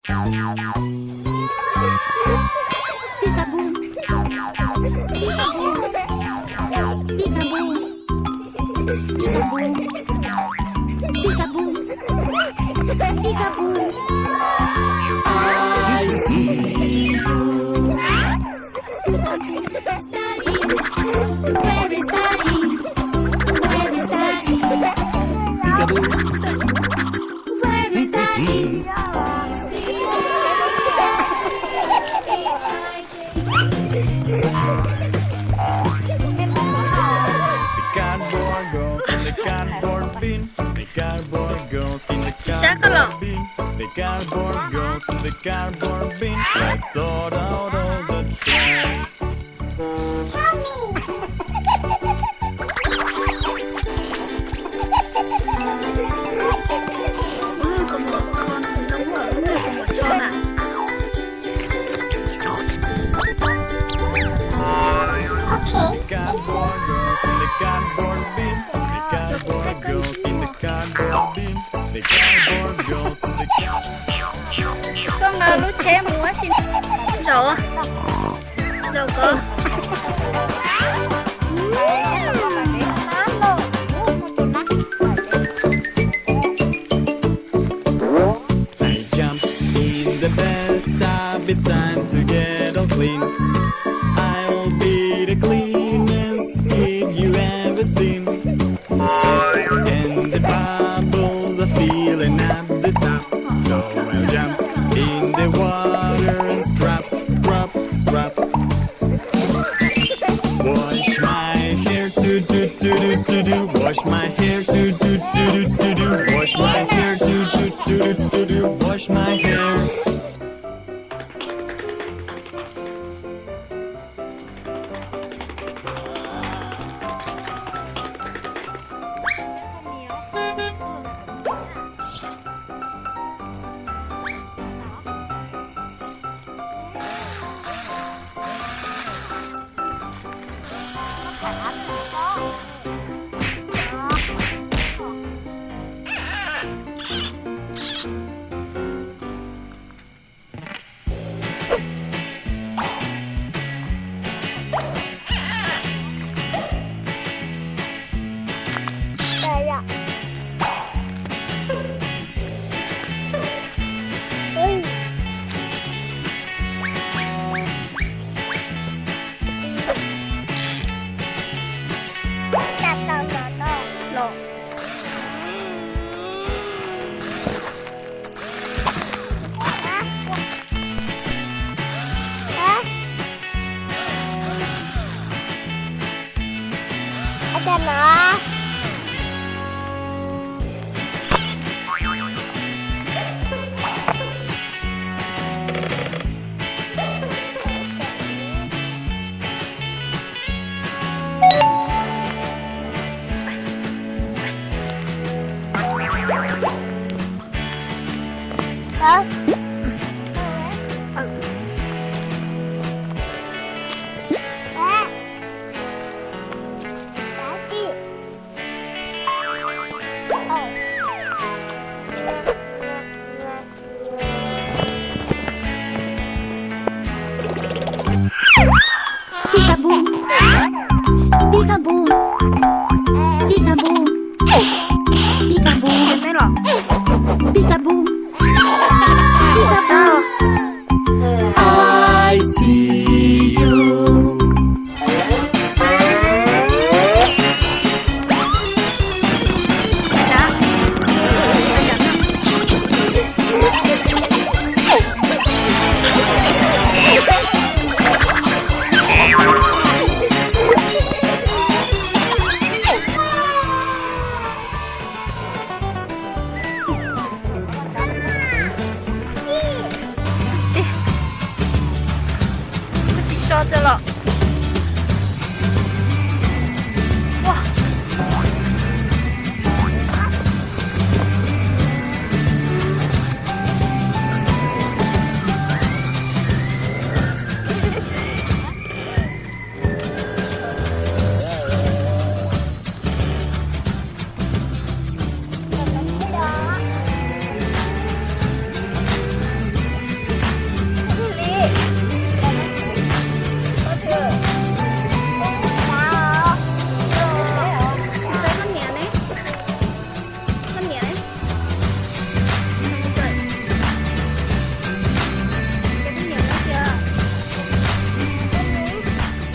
Peekaboo. Peekaboo. Peekaboo. Peekaboo. Peekaboo. I see you. Where is Daddy? Where is Daddy? Peekaboo. Where is Daddy? The cardboard goes in the cardboard bin. The cardboard goes in the cardboard bin. The cardboard goes in the cardboard bin. Let's sort out all the trash. Help me. Okay. The cardboard goes in the cardboard bin. The cardboard goes in the cardboard bin. The cardboard goes in the cardboard. Koj nqa lub tsheb mus ua si. Zaum, zaum koj. I jump in the bathtub, it's time to get all clean. I'll be the cleanest kid you ever seen. So, and the bubbles are filling up the tub. So I'll jump in the water and scrub, scrub, scrub. Wash my hair, do do do do do do. Wash my hair, do do do do do do. Wash my hair, do do do do do do. Wash my hair. Peekaboo. Peekaboo. Peekaboo. Peekaboo. Peekaboo. Peekaboo. I see you. Koj tsis so tso los. Koj niam ne? Koj niam ne?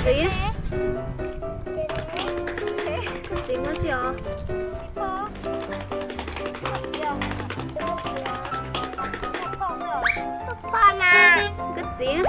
Txiv, txiv muab tsi os? Koj txiv.